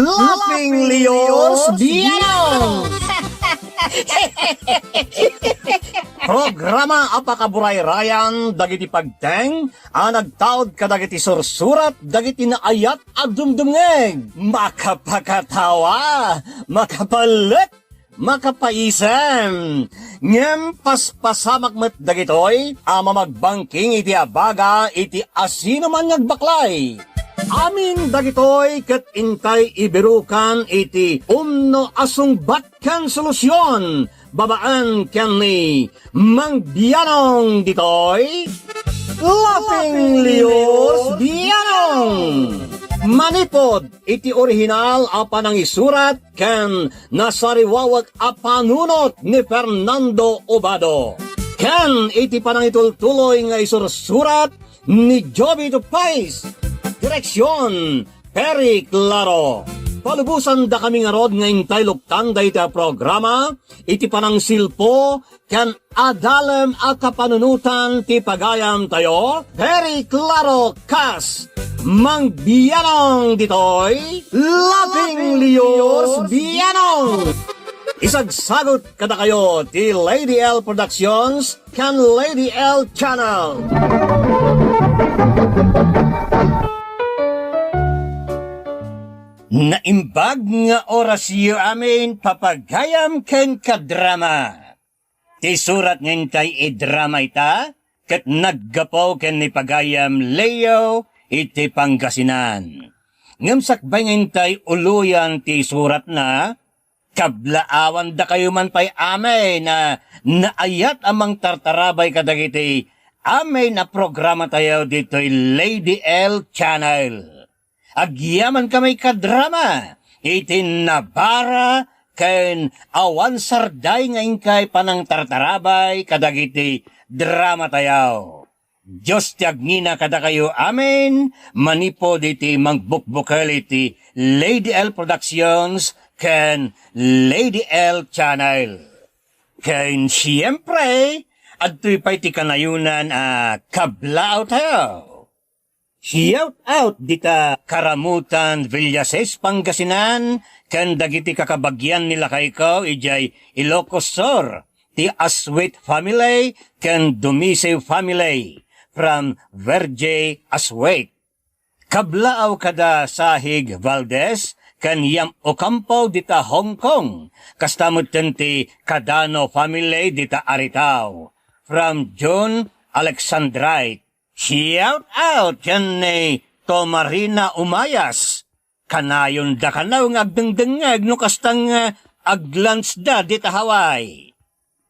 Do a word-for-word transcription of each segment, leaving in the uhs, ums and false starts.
Laughing Leos Bianong! Programa a pakaburayrayan dagiti pagteng a nagtaud kadagiti sursurat dagiti naayat a dumdumngeg. Makapakatawa, makapalek, makapaisem. Ngem paspasamak met dagitoy a mamagbangking iti abaga iti asinoman nga agbaklay. Amin dagitoy ket intay ibirukan iti umno a sungbat ken solusion babaen ken ni Mang Bianong ditoy, Laughing Leos Bianong. Manipod iti orihinal a panangisurat ken nasariwawek a panunot ni Fernando Obado, ken iti panangitultuloy nga isursurat ni Jovito Pais. Direksion, Perry Claro. Palubosandakami ngarud nga intay luktan dayta a programa iti panangsilpo ken adalem a kapanunotan ti pagayamtayo, Perry Claro kas Mang Bianong ditoy, Laughing Leos Bianong. Isagsagut kadakayo ti Lady L Productions ken Lady L Channel. Naimbag nga orasyo amin, papagayam ken kadrama. Ti surat nga intay idrama ita, ket naggapu ken ni pagayam Leo iti Pangasinan. Ngem sakbay nga intay uloyan ti suratna, kablaawandakayo man pay amin a naayat a mangtartarabay kadagiti amin a programatayo ditoy Lady L Channel. Agyamankami kadrama iti nabara ken awan sarday nga inkay panangtartarabay kadagiti dramatayo. Dios ti agngina kadakayo amin manipud iti mangbukbukel iti Lady L Productions ken Lady L Channel. Ken siempre, adtoy pay ti kanayonan a kablaawtayo. Shout out dita Karamutan, Villases, Pangasinan, ken dagiti kakabagian ni lakayko idiay Ilocos Sur, ti Aswit family ken Dumiseo family from Verge Aswit. Kablaaw kada Sahig Valdez ken Yam Ocampo dita Hong Kong, kasta metten ti Cadano family dita Aritao from June Alexandrite. Shout out ken ni Tomarina Umayas. Kanayonda kano nga agdengdengngeg no kasta nga aglansda dita Hawaii.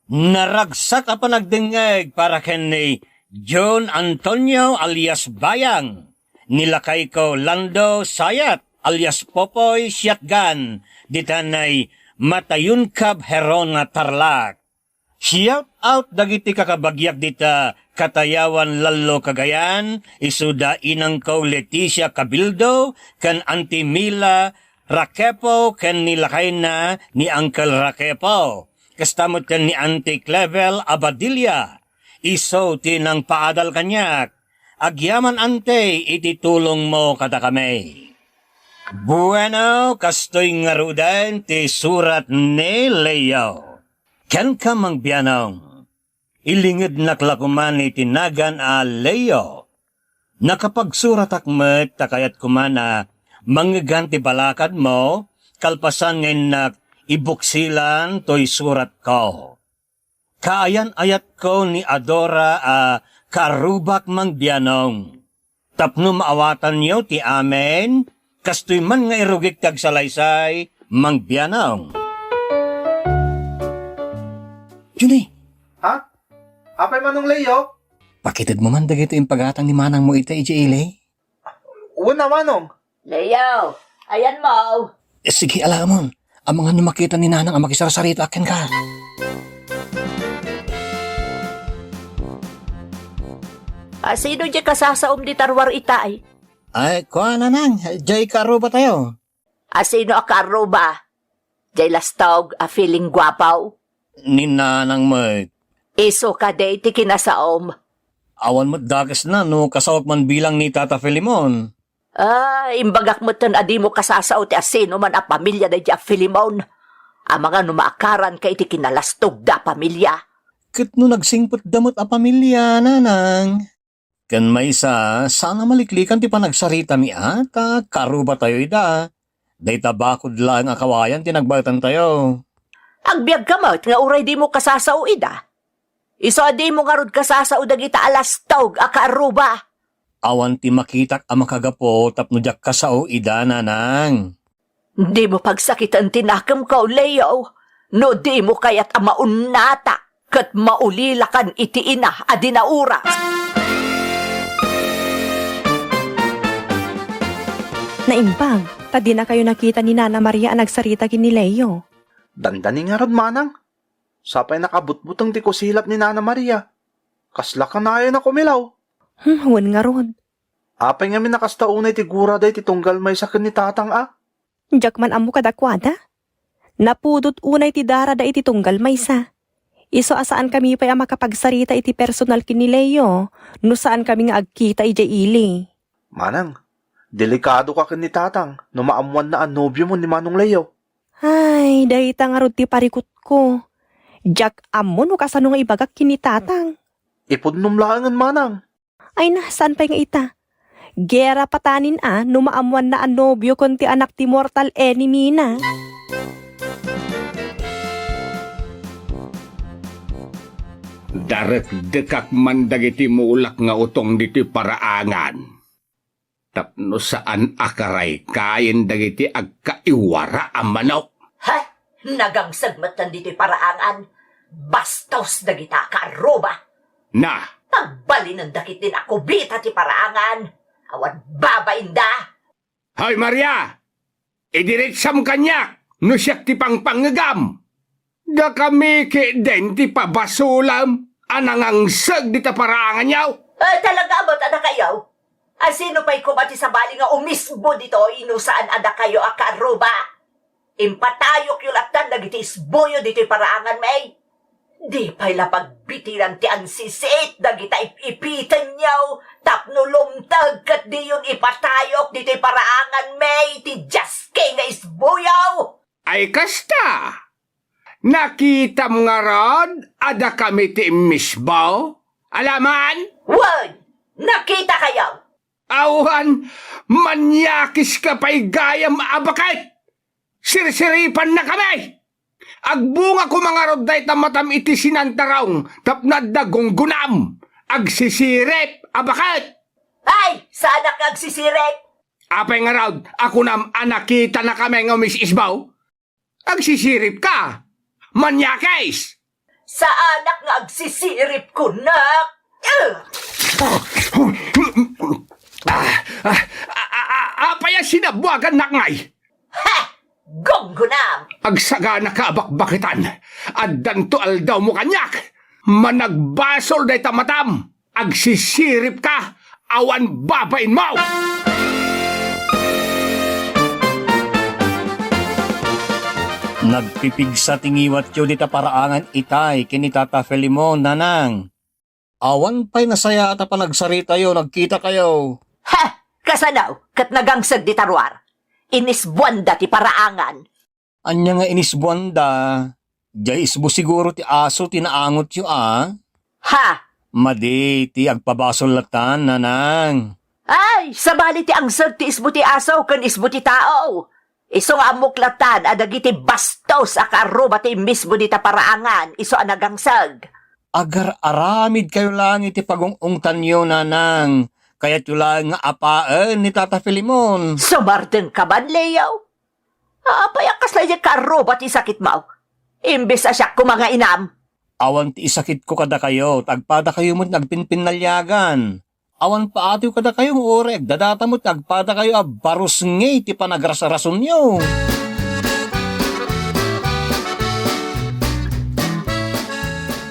Naragsak a panagdengngeg para ken ni John Antonio alias Bayang, ni lakayko Lando Sayat alias Popoy Siatgan, dita nay Matayunkab Heron nga Tarlac. Shout out dagiti kakabagiak dita Katayawan, Lallo, Cagayan, isuda inangko Leticia Cabildo ken Auntie Mila Rakepo ken ni lakayna ni Uncle Rakepo. Kasta met ken ni Auntie Clevel Abadilla. Isu ti nangpaadal kaniak. Agyaman, Auntie, iti tulongmo kadakami. Bueno, kastoy ngaruden ti surat ni Leo. Kenka, Mang Bianong, ilingednak la koman iti nagan a Leo. Nakapagsuratak met ta kayat koman a mangngegan ti balakadmo, kalpasan nga innak ibuksilan toy suratko. Kaayan-ayatko ni Adora a kaarrubak, Mang Bianong. Tapno maawatanyo ti amin, kastoy man nga irugik ti agsalaysay, Mang Bianong. Junie! Ha? Apay, Manong Leo? Pakitedmo man dagiti impagatang ni manangmo ita idiay ili. Wen a, Manong. Leo, ayanmo. Sige, alamon. Amangan no makita ni nanang a makisarsarita kenka. A, sino diay kasasaom dita ruar itay? Ay, kua, nanang, diay kaarrubatayo. A, sino a kaarruba? Diay lastog a feeling guapo? Ni nanang met. Isu kadi ti kinasaom? Awan met dakesna no kasaok man bilang ni Tata Filemon. Ah, imbagak metten a dimo kasasao ti asinoman a pamilia daydi a Filemon. Amangan no maakaranka iti kinalastogda a pamilia. Ket no nagsingpetda met a pamilia, nanang? Ken maysa, saan a maliklikan ti panagsaritami a, ta karubatayo ida. Dayta bakod laeng a kawayan ti nagbaetantayo. Agbiagka met nga uray dimo kasasao ida. Isu a dimo ngarud kasasao dagita a lastog a kaarruba. Awan ti makitak a makagapu tapno diak kasao ida, nanang. Dimo pagsakiten ti nakemko, Leo, no dimo kayat a maunnata ket maulilakan iti ina a di nauras. Naimbag, ta dinakayo nakita ni Nana Maria a nagsarita ken ni Leo. Dandani ngarud, manang. Sapay nakabutbuteng ti kusilap ni Nana Maria. Kasla kanayon a kumilaw. Hmm, wen ngarud. Apay ngamin a kasta unay ti gurada iti tunggal maysa ken ni tatang a? Diak man ammo kadakuada. Napudot unay ti darada iti tunggal maysa. Isu a saankami pay a makapagsarita iti personal ken ni Leo no saankami nga agkita idiay ili. Manang, delikado ka ken ni tatang no maammoanna a nobiomo ni Manong Leo. Ay, dayta ngarud ti parikutko. Diak ammo no kasano nga ibagak ken ni tatang. Ipudnom laengen, manang. Ay na, saan pay nga ita? Gera patanin a no maammoanna a nobio ken ti anak ti mortal enemy na. Darekdekak man dagiti mulak nga utong ditoy paraangan. Tapno saan a karaykayen dagiti agkaiwara a manok. Ha? Nagangseg metten ditoy paraangan. Bastos dagita a kaarruba. Na! Pagbalinenda ketdin a kubita ti paraangan. Awan babainda. Hoy, Maria! Idiretsam kaniak no siak ti pangpangngegam. Dakami ketdin ti pabasolem a nangangseg dita paraanganyo? Eh, talaga met a dakayo? A sino pay koma ti sabali nga umisbo ditoy no saan a dakayo a kaarruba? Impatayokyo lattan dagiti isboyo ditoy paraanganmi. Di pay la pagbitilan ti ansisiit dagita ip-ipitenyo tapno lumteg ket diyon ipatayok ditoy paraanganmi ti diaske nga isboyo. Ay kasta, nakitam ngarud a dakami ti immisbo? Alaman? Wen, nakitakayo. Awan, maniakiska pay gayam a baket! Sirsiripannakami! Agbunga koma ngarud dayta matam iti sinantarong tapno adda gunggonam! Agsisirip a baket! Ay, saanak nga agsisirip! Apay ngarud a kunam a nakitanakami nga umis-isbaw? Agsisiripka! Maniakis! Saanak nga agsisirip, kunak! Ah! Ah, ah, ah, ah, apay a sinabuagannak ngay? Ha! Gunggonam! Agsaganaka a bakbaketan! Addanto aldawmo kaniak! Managbasol dayta matam! Agsisiripka! Awan babainmo! Nagpipigsa ti ngiwatyo dita paraangan itay ken ni Tata Filemon, nanang. Awan pay nasayaat a panagsaritayo, nagkitakayo. Ha! Kasano ket nagangseg dita ruar? Inisbuanda ti paraangan. Ania nga inisbuanda? Diay isbo siguro ti aso ti naangotyo a? Ha! Madi ti agpabasol lattan, nanang. Ay, sabali ti angseg ti isbo ti aso ken isbo ti tao. Isu nga ammok lattan a dagiti bastos a kaarruba ti immisbo dita paraangan, isu a nagangseg. Agar-aramidkayo laeng iti pagung-ungtanyo, nanang. Kayatyo laeng nga apaen ni Tata Filemon. Sumardengka man, Leo. Apay a kasla idiay kaarruba ti sakitmo? Imbes a siak koma nga inam. Awan ti isakitko kadakayo, ta agpadakayo met nga agpinpinnaliagan. Awan paatiw kadakayo nga uray agdadata met nga agpadakayo a barusngi ti panagrasarasonyo.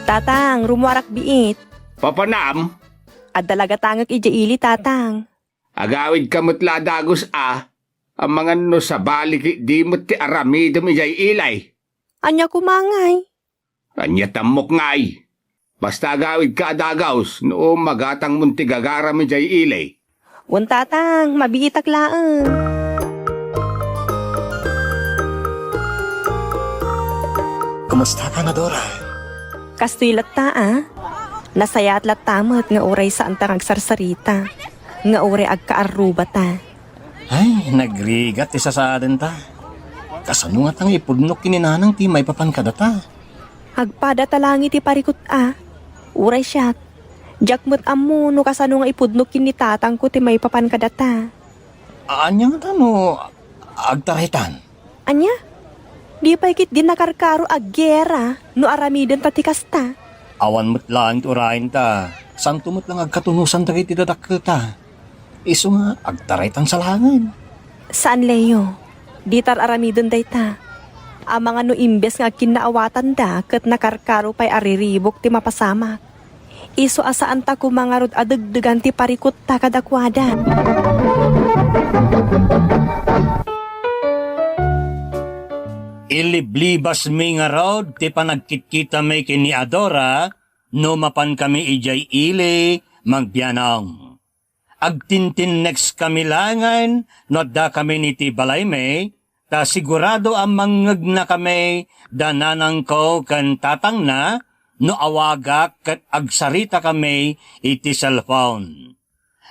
Tatang, rummuarak biit. Papanam? Adda la gatangek idiay ili, Tatang. Agawidka met la a dagus a, amangan no sabali ketdi met ti aramidem idiay ili. Ania koma ngay? Ania ti ammok ngay? Basta agawidka a dagus no magatangmon ti gagaram idiay ili. Wen, Tatang, mabiitak laeng. Kumusta ka, Nadora? Kastoy latta, a? Nasayaat latta met nga uray saanta nga agsarsarita, nga uray agkaarrubata. Ay, nagrigat ti sasaadenta. Kasano ngata nga ipudnok ken ni Nanang ti maipapan kadata? Agpadata laeng iti parikut a. Uray siak, diak met ammo no kasano nga ipudnok ken ni tatangko ti maipapan kadata. Ania ngata no agtaraytan? Ania? Di pay ketdi nakarkaro a gera no aramidenta ti kasta? Awan met laeng ti urayenta. Saanto met la nga agkatunosan dagiti dadakketa. Isu nga agtaraytan sa laengen. Saan, Leo. Dita ar-aramiden dayta. Amangan no imbes nga agkinnaawatanda ket nakarkaro pay a riribuk ti mapasamak. Isu a saanta koma ngarud a degdegan ti parikutta kadakuada. Iliblibasmi ngarud ti panagkitkitami ken ni Adora no mapankami idiay ili, Mang Bianong. Agtintinnekskami laengen no addakami iti balaymi, ta sigurado a mangngegnakami da nanangko ken tatangna no awagak ket agsaritakami iti cellphone.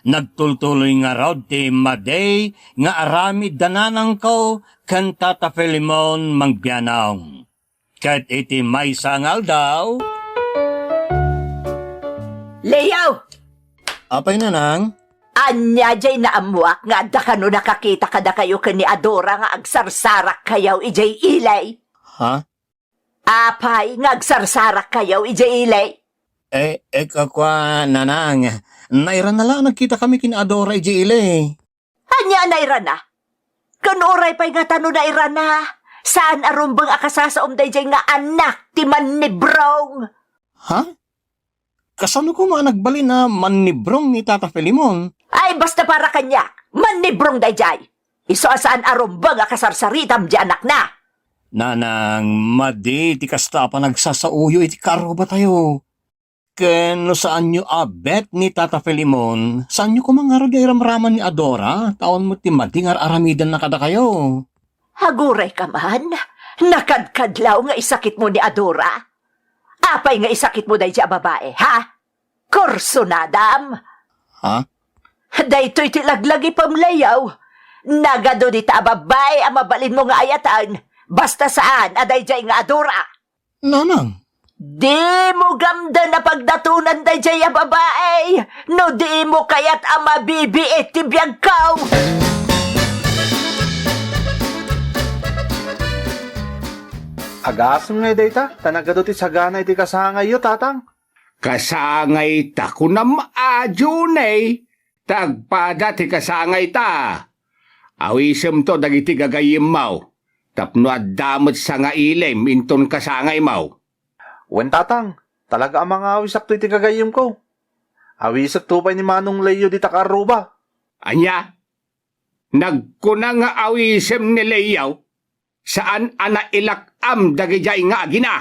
Nagtultuloy ngarud ti madi nga aramid da nanangko ken Tata Filemon, Mang Bianong. Ket iti maysa nga aldaw, Leo! Apay, Nanang? Ania diay naammoak nga adda kano nakakita kadakayo ken ni Adora nga agsarsarakkayo idiay ili? Ha? Apay nga agsarsarakkayo idiay ili? Eh, eh, kua, Nanang, nairana la a nagkitakami ken Adora idiay ili. Ania a nairana? Ken uray pay ngata no nairana, saan a rumbeng a kasasaom daydiay nga anak ti mannibrong. Ha? Kasano koma a nagbalin a mannibrong ni Tata Filemon? Ay, basta para kaniak, mannibrong daydiay. Isu a saan a rumbeng a kasarsaritam di anakna. Nanang, madi ti kasta a panagsasaoyo iti kaarrubatayo. Ken no saanyo a bet ni Tata Filemon, saanyo koma ngarud nga iramraman ni Adora, ta awan met ti madi nga ar-aramidenna kadakayo. Agurayka man, nakadkadlaw nga isakitmo ni Adora. Apay nga isakitmo daydiay a babae, ha? Kursunadam? Ha? Daytoy ti laglagipem, Leo. Nagadu dita a babae a mabalinmo nga ayaten, basta saan a daydiay nga Adora. Nanang. Dimo gamden a pagdatonan daydiay a babae no dimo kayat a mabibiit ti biagko. Agasem ngay dayta, ta nagadu ti sagana iti kasangayyo, Tatang. Kasangayta, kunam a, Junay? Ta agpada ti kasangayta. Awisemto dagiti gagayyemmo tapno adda met sangailim inton kasangaymo. Wen, Tatang, talaga a mangawisakto iti gagayyemko. Awisekto pay ni Manong Leo dita kaarruba. Ania? Nagkuna nga awisem ni Leo? Saan a nailak-am dagidiay nga agina?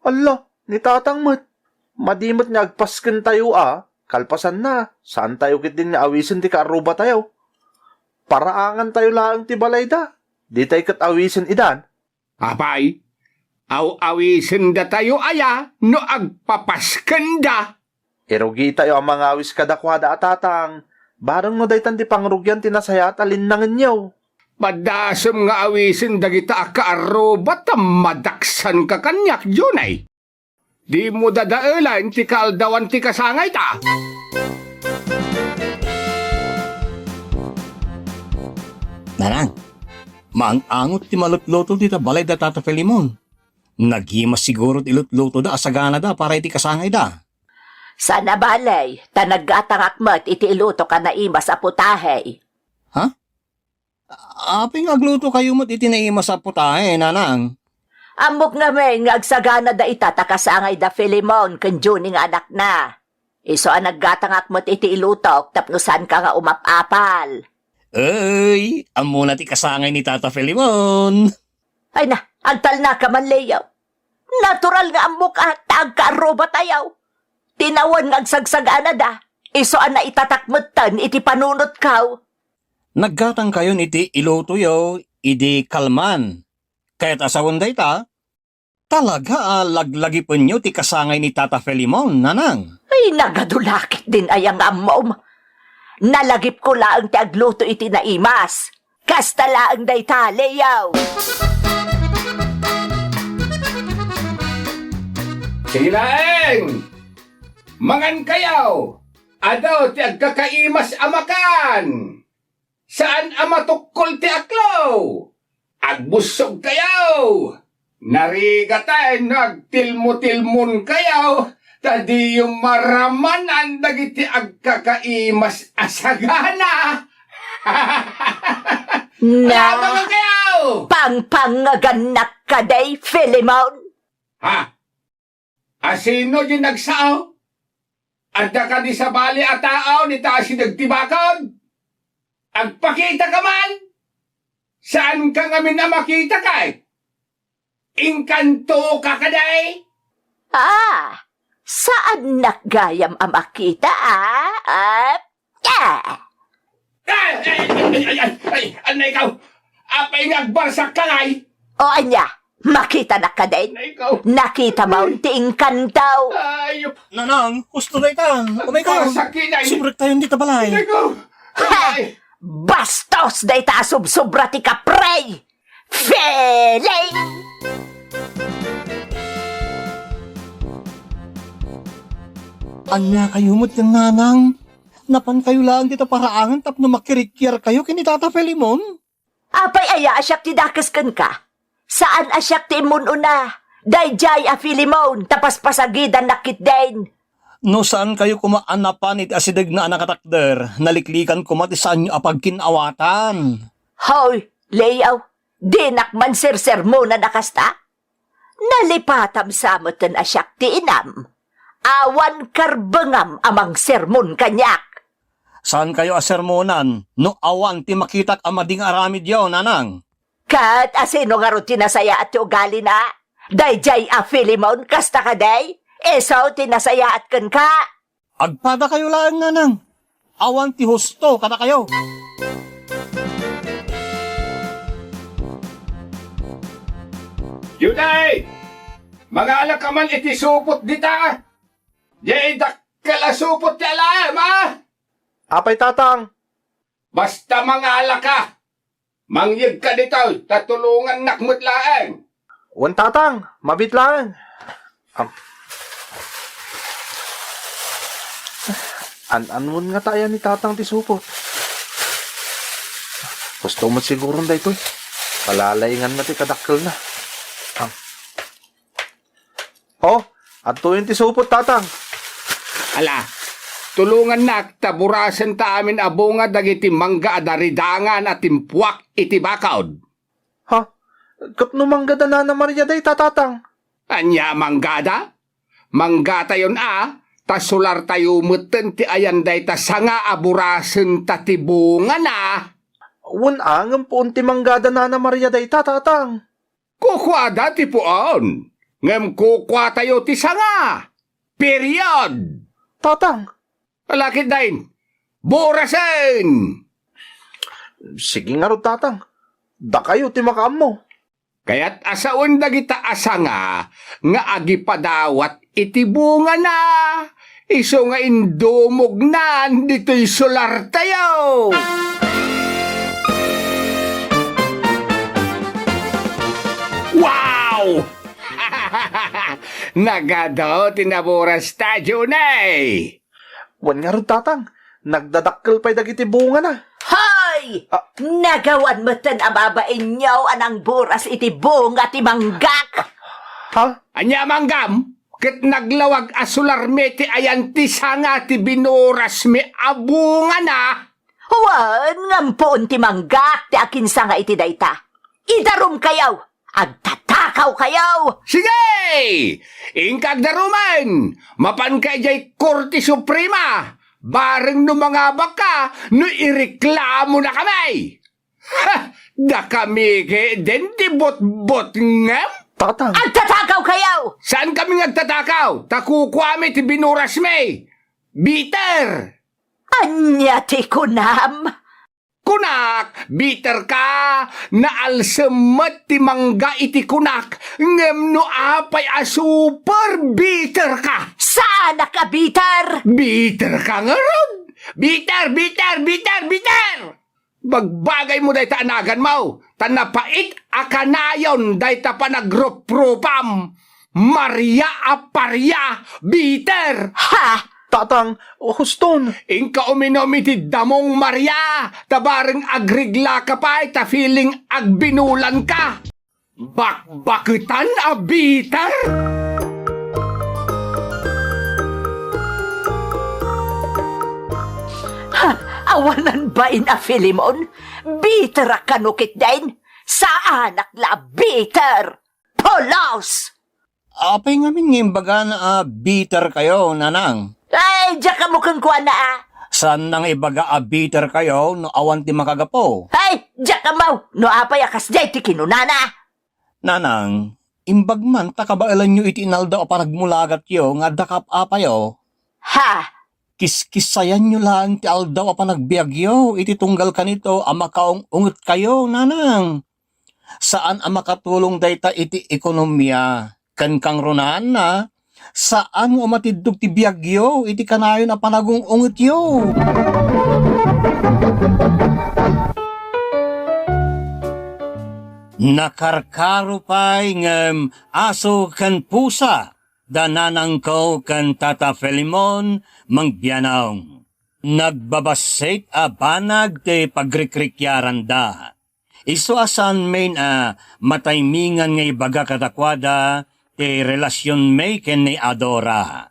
Alla, ni Tatang met. Madi met nga agpaskentayo a, kalpasanna, saantayo ketdin nga awisen ti kaarrubatayo. Paraangantayo laeng ti balayda. Ditay ket awisen idan. Apay, aw-awisendatayo aya no agpapaskenda? Irugitayo a mangawis kadakuada a tatang, bareng no daytan ti pangrugian ti nasayaat a linnangenyo. Padasem nga awisen dagita a kaarruba ta madaksanka kaniak, Junay. Dimo dadaelen ti kaaldawan ti kasangayta. Nanang, maang-angot ti malutluto dita balay da Tata Filemon. Nagimas siguro ti ilutlutoda a saganada para iti kasangayda. Saan a balay, ta naggatangak met iti ilutok a naimas a putahe. Ha? Apay nga aglutokayo met iti naimas a putahe, Nanang? Ammok ngamin nga agsaganada ita ta kasangayda Filemon ken Junie nga anakna. Isu a naggatangak met iti ilutok tapno saanka nga umap-apal. Ay, ammona ti kasangay ni Tata Filemon. Ay na, agtalnaka man, Leo. Natural nga ammok a ta agkaarrubatayo. Ti nawen nga agsagsaganada, Isu a naitatak metten iti panunotkaw. Naggatangkayon iti ilutoyo idi kalman. Ket a sawen dayta, talaga a laglagipenyo ti kasangay ni Tata Filemon, nanang. Ay, nagadu la ketdin aya nga ammom. Nalagipko laeng ti agluto iti naimas. Kasta laeng dayta, Leo. Sige laeng! Mangankayo! Adu ti agkakaimas a makan! Saan a matukkol ti aklo! Agbussogkayo! Narigaten no agtilmotilmonkayo, ta diyo maramanan dagiti agkakaimas a sagana! Na, Alabangankayo! Pangpangngegannak kadi, Filemon? Ha? Asino diay nagsao? Adda kadi sabali a tao dita asideg ti bakod? Agpakitaka man! Saanka ngamin a makita kay? Inkantoka kadi? Ah, saannak gayam a makita, a? Ah, ah! Ay, ay, ay, ay, ay, ay, ay, anay ikaw! Apay nga agbarsak ka, ngay? O ania, makitanak kadin? Anay ikaw! Nakitam ti inkanto? Ayop! Nanang, husto daytan. Umaykayo. Agbarsak, ngay! Subrektayon dita balay. Anay ikaw! Ha! Ay! Bastos dayta a subsobra ti kapre! Feeling! Ania kayo met ken nanang? Napankayo laeng dita paraangan tapno makirikkiarkayo ken ni Tata Filemon? Apay aya a siak ti dakes kenka? Saan a siak ti immun-una. Daydiay a Filemon, ta paspasagidannak ketdin. No saankayo koma a napan iti asidegna a nakatakder, naliklikan koma ti saanyo a pagkin-awatan. Hoy, Leo, dinak man sersermonan a kasta? Nalipatam sa metten a siak ti inam. Awan karbengam a mangsermon kaniak. Saankayo a sermonan no awan ti makitak a madi nga aramidyo, nanang? Ket asino ngarud ti nasayaat ti ugalina? Daydiay a Filemon, kasta kadi? Isu ti nasayaat kenka? Agpadakayo laeng, nanang. Awan ti husto kadakayo. Juday! Mangalaka man iti supot dita! Diay dakkel a supot ti alaem, a? Apay, Tatang? Basta mangalaka! Mangyegka ditoy, ta tulongannak met laeng. Wen, Tatang, mabiit laeng. Am. An-anwen ngata aya ni Tatang ti supot? Husto met siguron daytoy. Palalainganna ti kadakkelna. Am. Oh, adtoyen ti supot, Tatang. Ala, tulongannak ta burasenta amin a bunga dagiti mangga a daridangan a timpuak iti bakod. Ha? Ket no manggada Nana Maria dayta, Tatang? Ania a manggada? Manggatayon a, ta sulartayo metten ti ayan dayta sanga a burasenta ti bungana. Wen a, ngem puon ti manggada Nana Maria dayta, Tatang. Kukuada ti puon, ngem kukuatayo ti sanga. Period! Tatang. Ala ketdin, burasen! Sige ngarud, Tatang. Dakayo ti makaammo. Kayat a sawen dagita a sanga nga agipadawat iti bungana, isu nga indumognan ditoy sulartayo. Wow! Nagadu ti naburasta, Junay! Wen ngarud, Tatang, nagdadakkel pay dagiti bungana. Hoy! Ah. Nagawan metten a babainyo a nangburas iti bunga ti manggak. Ha? Ania manggam? Ket naglawag a sularmi ti ayan ti sanga ti binurasmi a bungana. Wen, ngem puon ti manggak ti akinsanga iti dayta. Idarumkayo! Agtatakawkayo! Sige! Inka agdarumen! Mapanka idiay Korte Suprema! Bareng no mangabakka, no ireklamonakami! Ha! Dakami ketdin ti butbutngem? Tatang. Agtatakawkayo! Saankami nga agtatakaw? Ta kukuami ti binurasmi! Ania ti kunam? Kunak, bitter ka! Naalsem met ti mangga iti kunak, ngem no apay a super bitter ka! Saanak a bitter! Bitter ka ngarud! Bitter, bitter, bitter, bitter! Bagbagaymo dayta a naganmo, ta napait a kanayon dayta panagruprupam. Maria a paria, bitter! Ha! Tatang, huston! Inka uminum iti damong Maria, ta bareng agrigla ka pay, ta feeling agbinulan ka. Bakbaketan a bitter! Ha, awanan bain a Filemon? Bitter a kano ketdin? Saanak la a bitter! Pulos! Apay ngamin nga imbagana a bitter kayo, nanang? Ay, diak ammo kenkuana a. Saan nga ibaga a bitter kayo no awan ti makagapu? Ay, diak ammo no apay a kasdiay ti kinunana. Nanang, imbag man ta kabaelanyo iti inaldaw a panagmulagatyo nga adda kaap-apayo. Ha? Kiskissayanyo laeng ti aldaw a panagbiagyo iti tunggal kanito a makaung-ungetkayo, nanang. Saan a makatulong dayta iti ekonomia ken kangrunaanna, saan nga umatiddog ti biagyo iti kanayon a panagung-ungetyo. Nakarkaro pay ngem aso ken pusa da nanangko ken Tata Filemon, Mang Bianong. Nagbabassit a banag ti pagrikrikiaranda. Isu a saanmin a mataymingan nga ibaga kadakuada ti relasionmi ken ni Adora.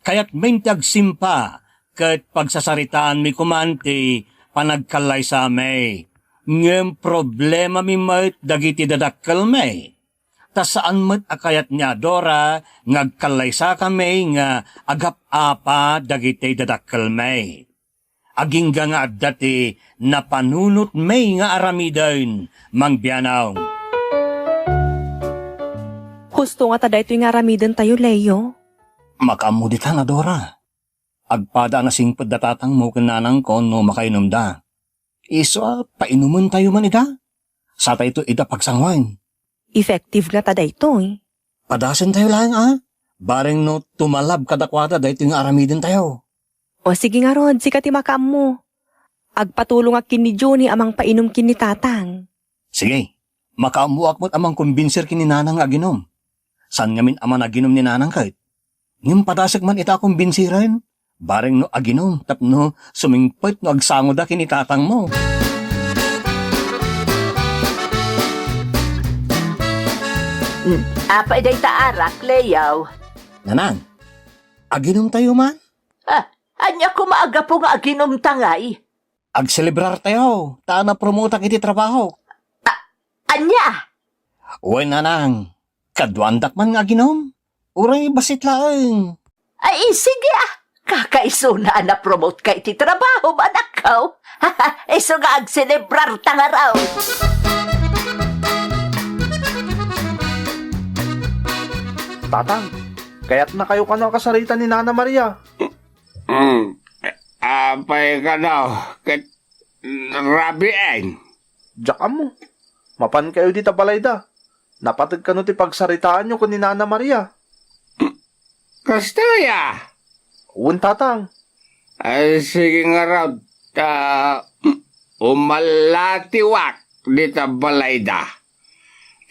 Kayatmin ti agsimpa ket pagsasaritaanmi koman ti panagkallaysami, ngem problemami met dagiti dadakkelmi. Ta saan met a kayat ni Adora nga agkallaysakami nga agap-apa dagiti dadakkelmi. Agingga nga adda ti napanunotmi nga aramiden, Mang Bianong. Husto ngata daytoy nga aramidentayo, Leo. Makaammo ditan, Adora. Agpada a nasingpet da tatangmo ken nanangko no makainumda. Isu a painumen tayo man ida. Satayto ida pagsangoen. Effective ngata daytoy. Padasentayo laeng a. Bareng no tumalab kadakuada daytoy nga aramidentayo. O sige ngarud, sika ti makaammo. Agpatulongak ken ni Junie a mangpainum ken ni Tatang. Sige, makaammoak met a mangkombinsir ken ni Nanang nga aginum. Saan ngamin a managinum ni Nanang ket? Ngem padasek man ita a kombinsiren, bareng no aginum tapno sumingpet no agsangoda ken ni tatangmo. Hmm, apay dayta arak, Leo? Nanang, aginumtayo man? Ah, ania koma a gapu nga aginumta ngay? Agselebrartayo, ta napromotak iti trabaho. A-, ania? Wen, Nanang, kaduandak man nga aginum. Uray bassit laeng. Ay, sige a. Kakaisuna a napromote ka iti trabaho, anakko. Isu nga agselebrarta ngarud. Tatang, kayatna kayo kano a kasarita ni Nana Maria? Hmm. Apay kano ket rabiin? Diak ammo. Mapan kayo dita balayda. Napateg kano ti pagsaritaanyo ken ni Nana Maria? Kastoy a? Wen, Tatang. Ay, sige ngarud, ta umalatiwak dita balayda.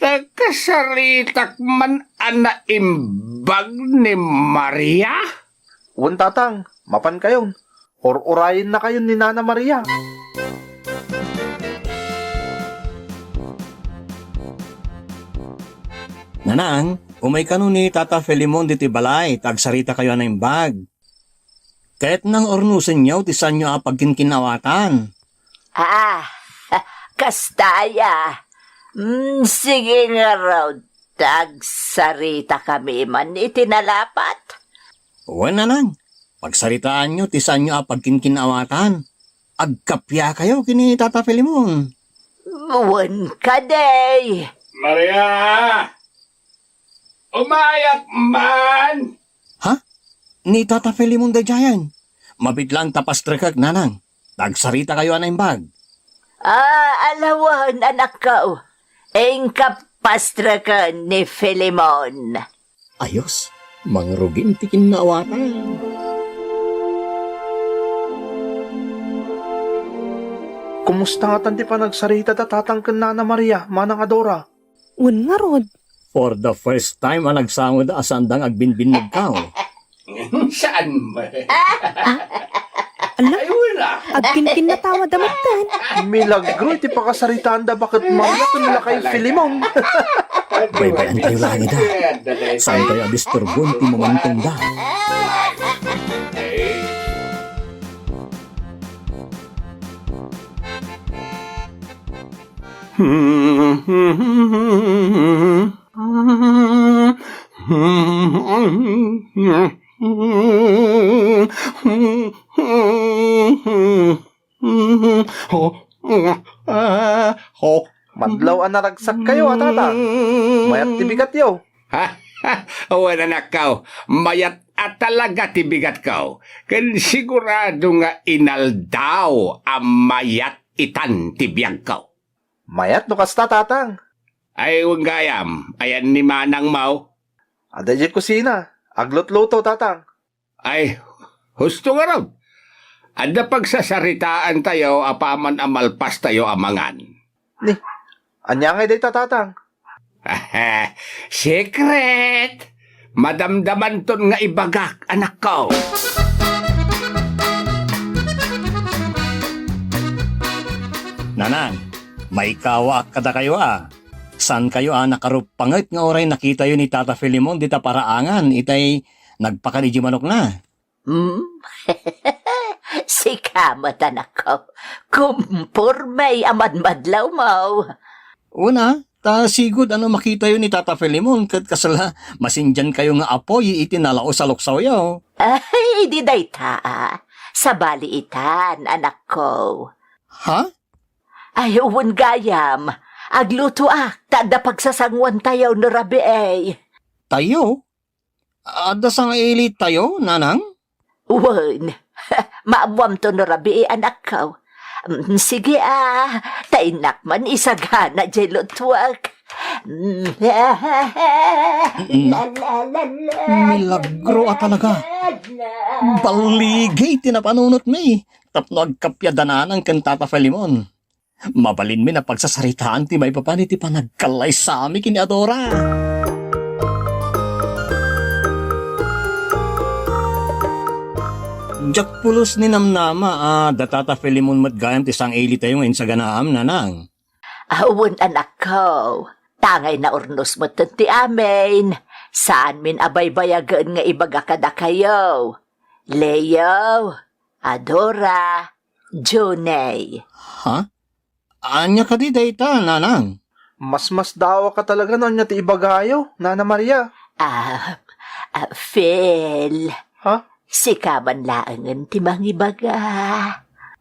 Ta kasaritak man a naimbag ni Maria? Wen, Tatang, mapan kayon. Ur-urayenna kayon ni Nana Maria. Nanang, umay kano ni Tata Filemon ditoy balay, ta agsarita kayo a naimbag. Kayatna nga urnosenyo ti saanyo a pagkinkinawatan. Ah, kasta aya. Mm, sige ngarud, ta agsarita kami man iti nalapat. Wen, Nanang, pagsaritaanyo ti saanyo a pagkinkinawatan. Agkappia kayo ken ni Tata Filemon. Wen kadi. Maria! Umayak man! Ha? Ni Tata Filemon daydiayen? Mabitlaan ta pastrekek, nanang. Agsarita kayo a naimbag. Ah, alawen, anakko. Inka pastreken ni Filemon. Ayos, mangrugin ti kinnaawatan. Kumusta ngatan ti panagsarita da Tatang ken Nana Maria, Manang Adora? Wen ngarud. For the first time a nagsangoda a saanda nga agbinbinneg, kaw. Saan mo? Ala, ay, wala. Agkinkinnatawa da metten. Milagro iti pakasaritaanda baket Maria ken lakay Filemon. Baybayan tayo laeng ida. Saan tayo a disturbuan ti momentum da? Madlaw a naragsak kayo, a tatang. Mayat ti bigatyo. Ha? Wen, anakko, mayat a talaga ti bigatko. Ken sigurado nga inaldaw a mayat itan ti biagko. Mayat no kasta, tatang. Ay, wen gayam, ayan ni manangmo? Adda idiay kusina. Aglutluto, tatang. Ay, husto ngarud. Adda pagsasaritaantayo apaman a malpastayo a mangan. Ni, ania ngay dayta, tatang? Secret! Madamdamanton nga ibagak, anakko. Nanang, maikawaak kadakayo a. Saan kayo a nakaruppanget nga uray nakitayo ni Tata Filemon dita paraangan itay nagpakan idiay manokna? Hmm? Sika met, anakko. Kumporme a madmadlawmo. Una, ta sigud a no makitayo ni Tata Filemon ket kasla masindiankayo nga apoy iti nalaus a luksawyo. Ay, idi dayta, a. Sabali itan, anakko. Ha? Ay, wen gayam. Aglutoak, ta adda pagsasanguantayo no rabii. Tayo? Adda sangailitayo, nanang? Wen, maammoamto no rabii, anakko. Mm, sige a, ta innak man isagana diay lutuak. Mm. Na, milagro a talaga. Baligi ti napanunotmi tapno agkappia da nanang ken Tata Filemon. Mabalinmin a pagsasaritaan ti maipapan iti panagkallaysami ken ni Adora. Diak pulos ninamnama a da Tata Filemon met gayam ti sangailitayo nga insaganaam, nanang. Awan, anakko. Tangay naurnos metten ti amin. Saanmin a baybayagen nga ibaga kadakayo. Leo, Adora, Junay. Ha? Ania kadi dayta, nanang? Masmasdaaw ka talaga no ania ti ibagayo, Nana Maria. Ah, ah, Phil. Ha? Sika man laengen ti mangibaga.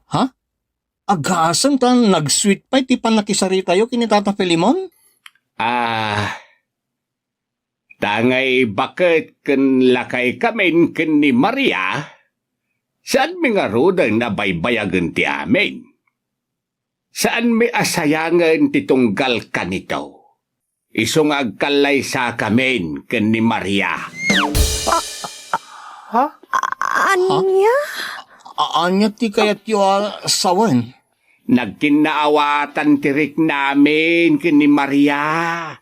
Ha? Agasem ta nag-sweet pay ti pannakisaritayo ken ni Tata Filemon? Ah, tangay baket ken lakaykamin ken ni Maria, saanmi ngaruden a baybayagen ti amin. Saanmi a sayangen ti tunggal kanito. Isu nga agkallaysakamin ken ni Maria. Ha? Ania? A-, ania ti kayatyo a sawen? Nagkinnaawatan ti riknamin ken ni Maria.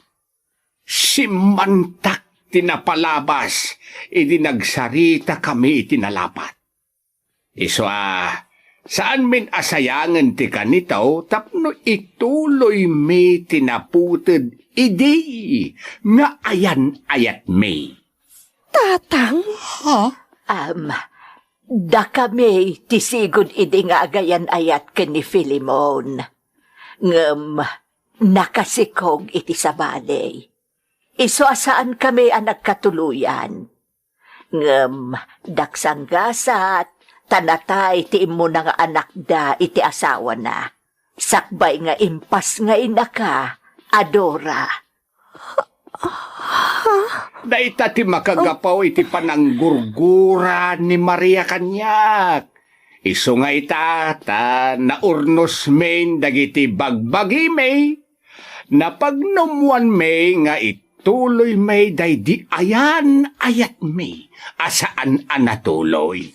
Simmantak ti napalabas idi nagsaritakami iti nalapat. Isu a, saanmin a sayangen ti kanito tapno ituloymi ti naputed idi nga ayan-ayatmi. Tatang? Ha? Am, dakami ti sigud idi nga agayan-ayat ken ni Filemon. Ngem nakasikog iti sabali. Isu a saankami a nagkatuloyan. Ngem daksanggasat, ta natay ti immuna nga anakda iti asawana, sakbay nga impasngainaka a Dora. Ha? Dayta ti makagapu iti pananggurgura ni Maria kaniak. Isu nga ita, ta naurnosmin dagiti bagbagimi, napagnumoanmi nga ituloymi daydi ayan-ayatmi a saan a natuloy.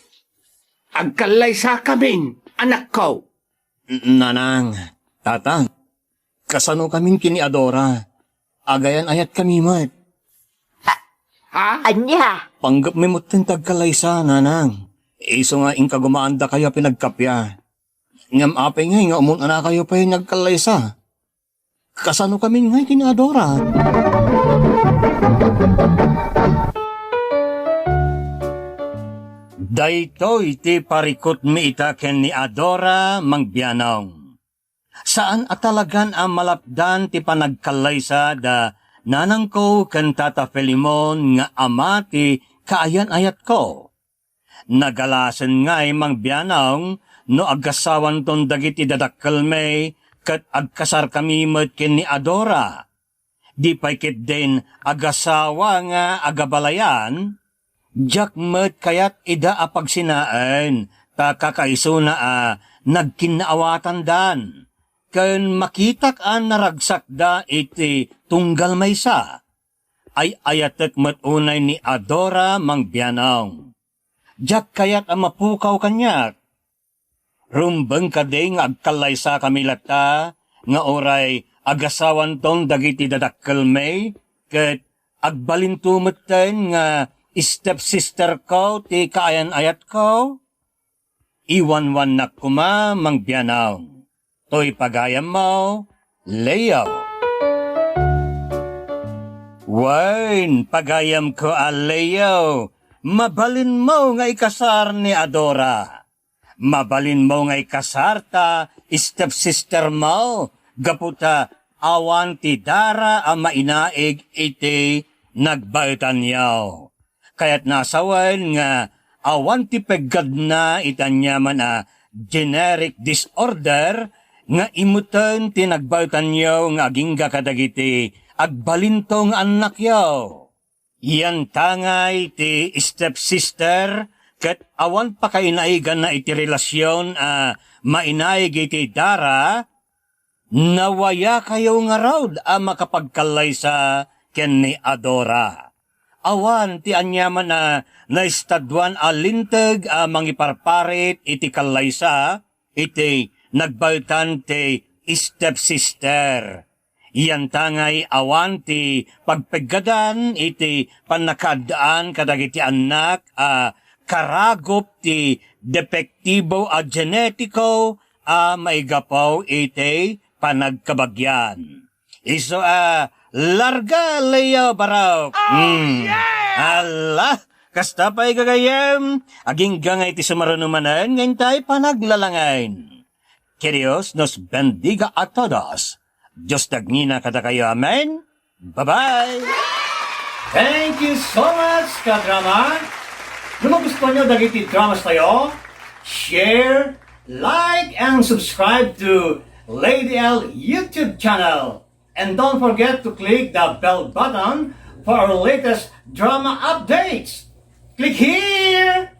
Agkallaysakamin, anakko. Nanang, tatang, kasanokamin ken ni Adora? Agayan-ayatkami met. Ha? Ania? Panggepmi metten ti agkallaysa, nanang. Isu nga inkagumaandakayo a pinagkappia. Ngem apay ngay nga umun-anakayo pay nga agkallaysa? Kasanokamin ngay ken ni Adora? Daytoy ti parikutmi ita ken ni Adora, Mang Bianong. Saan a talagan a malapdan ti panagkallaysa da nanangko ken Tata Filemon nga ama ti kaayan-ayatko. Nagalasen ngay, Mang Bianong, no agasawanton dagiti dadakkelmi ket agkasarkami met ken ni Adora. Di pay ketdin agasawa nga agabalayan, diak met kayat ida a pagsinaen ta kakaisuna a nagkinnaawatandan, ken makitak a naragsakda iti tunggal maysa. Ay-ayatek met unay ni Adora, Mang Bianong. Diak kayat a mapukaw kaniak. Rumbeng kadi nga agkallaysakami latta nga uray agasawanton dagiti dadakkelmi ket agbalinto metten nga stepsisterko ti kaayan-ayatko? Iwanwannak koma, Mang Bianong. Toy pagayammo, Leo. Wen, pagayamko a Leo, mabalinmo nga ikasar ni Adora. Mabalinmo nga ikasar ta stepsistermo gapu ta awan ti dara a mainaig iti nagbaetanyo. Kayatna a sawen nga awan ti peggadna iti aniaman a genetic disorder nga imuten ti nagbaetanyo nga agingga kadagiti agbalinto nga annakyo. Yantangay ti stepsister ket awan pakainaiganna iti relasion a mainaig iti dara, nawayakayo ngarud a makapagkallaysa ken ni Adora. Awan ti aniaman a naestaduan a linteg a mangiparparit iti kallaysa iti nagbaetan ti stepsister. Yantangay awan ti pagpeggadan iti pannakaaddaan kadagiti annak a karagop ti depektibo a genetiko a maigapu iti panagkabagian. Isu a larga, Leo Barok. Oh, mm. Yeah! Ala, kasta pay gagayyem, agingga nga iti sumaruno manen nga intay panaglalangen. Que Dios nos bendiga a todos. Dios dagnina kadakayo. Amen. Bye-bye. Thank you so much, kadrama. No magustuhan nyo dagiti dramas tayo, share, like, and subscribe to Lady L YouTube channel. And don't forget to click the bell button for our latest drama updates. Click here!